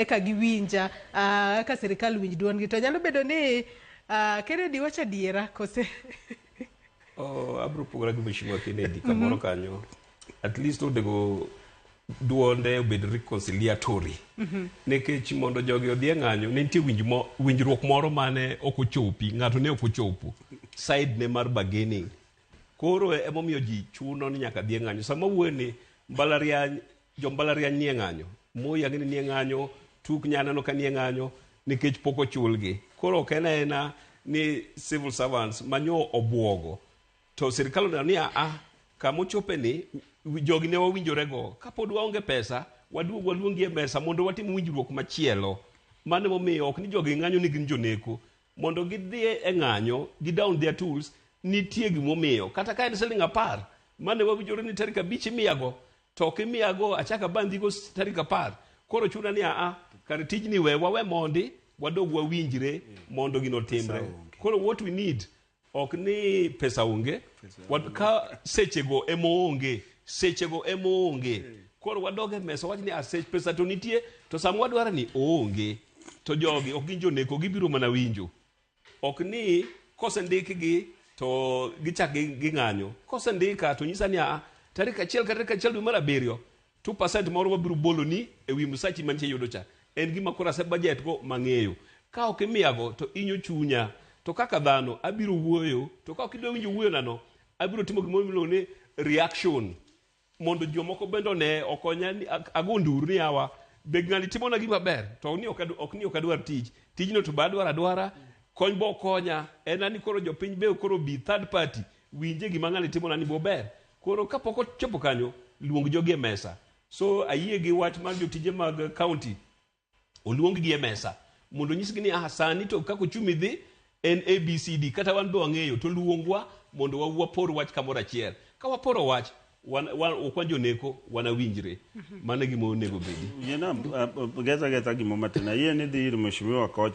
Eka giwinja ka sirikal winj duondgi to nyalo bedo ni Kennedy wacho adiera kose? Oh, abro pogora gi Mheshimiwa Kennedy kamoro kanyo. At least onego duonde obed reconciliatory. Nikech mondo jogi odhi e ng'anyo, ne nitie winj mo, winjruok moro mane ok ochopi, ng'ato ne ok ochopo side ne mar bargaining. Koro emomiyo ji chuno ni nyaka dhi e ng'anyo. Sama wuoyo ni mbalariany Jo mbalariany nie ng'anyo, Moi ang'e ni nie ng'anyo, Tuk nyaneno ka nie ng'anyo nikech pok ochulgi. Koro ok en aena ni civil servants manyo obuogo to sirikal oneno ni aa kama ochope ni jogi ne wawinjorego kapod waonge pesa waduog waluongi e mesa mondo watim winjruok machielo. Mano emomiyo ok ni jogi ng'anyo ni gin joneko. Mondo gidhi e ng'anyo gi down their tools nitie gimomiyo. Kata ka en siling 10 mane wawinjore ni tarik 5 imiyago To ok imiyago achak abandhigo tarik 10. Koro chuna ni aa, kar tijni we wawe mondi wadog wawinjre mondo gino otimre. Koro what we need ok ni pesa onge, ka sechego ema onge, sechego ema onge. Koro wadog e mesa wach ni ah, pesa to nitie to sama wadwaro ni oonge. To jogi ok gin joneko gibiro mana winjo. Ok ni kosendikgi to gichak ging'anyo. Kosendika to nyisa ni a tarik 1 ka tarik 1 dwe mar 7 2% moro wabiro boloni e wi msachi mantie yudo cha. En gima koro ase budget go mang'eyo. Ka ok imiyago to inyo chunya. To kaka dhano abiro wuoyo to ka ok idwa winjo wuoyo nano abiro timo gimoro miluongo ni reaction. Mondo jomoko bende one okonya ni ago nduru ni yawa be ng'ani timona gima ber to ni ok ni ok adwar tich tijno to be adwaro adwara kony bo okonya en ani koro jopiny be koro bi third party winje gima ng'ani timona ni bober koro kapok ochopo kanyo luong jogi e mesa so ayie gi wach mar jotije mag county oluong-gi e mesa mondo onyisgi ni ah, sani to kaka uchumi dhi en ABCD kata wan be wang'eyo to luongwa mondo wapor wach kamoro achiel. Ka waporo wach wan, wan, ok wan joneko wanawinjre. Mano e gima onego bedi. Yiena getha getha gimo matin. Ayie ni dhi ir mheshimiwa kocha.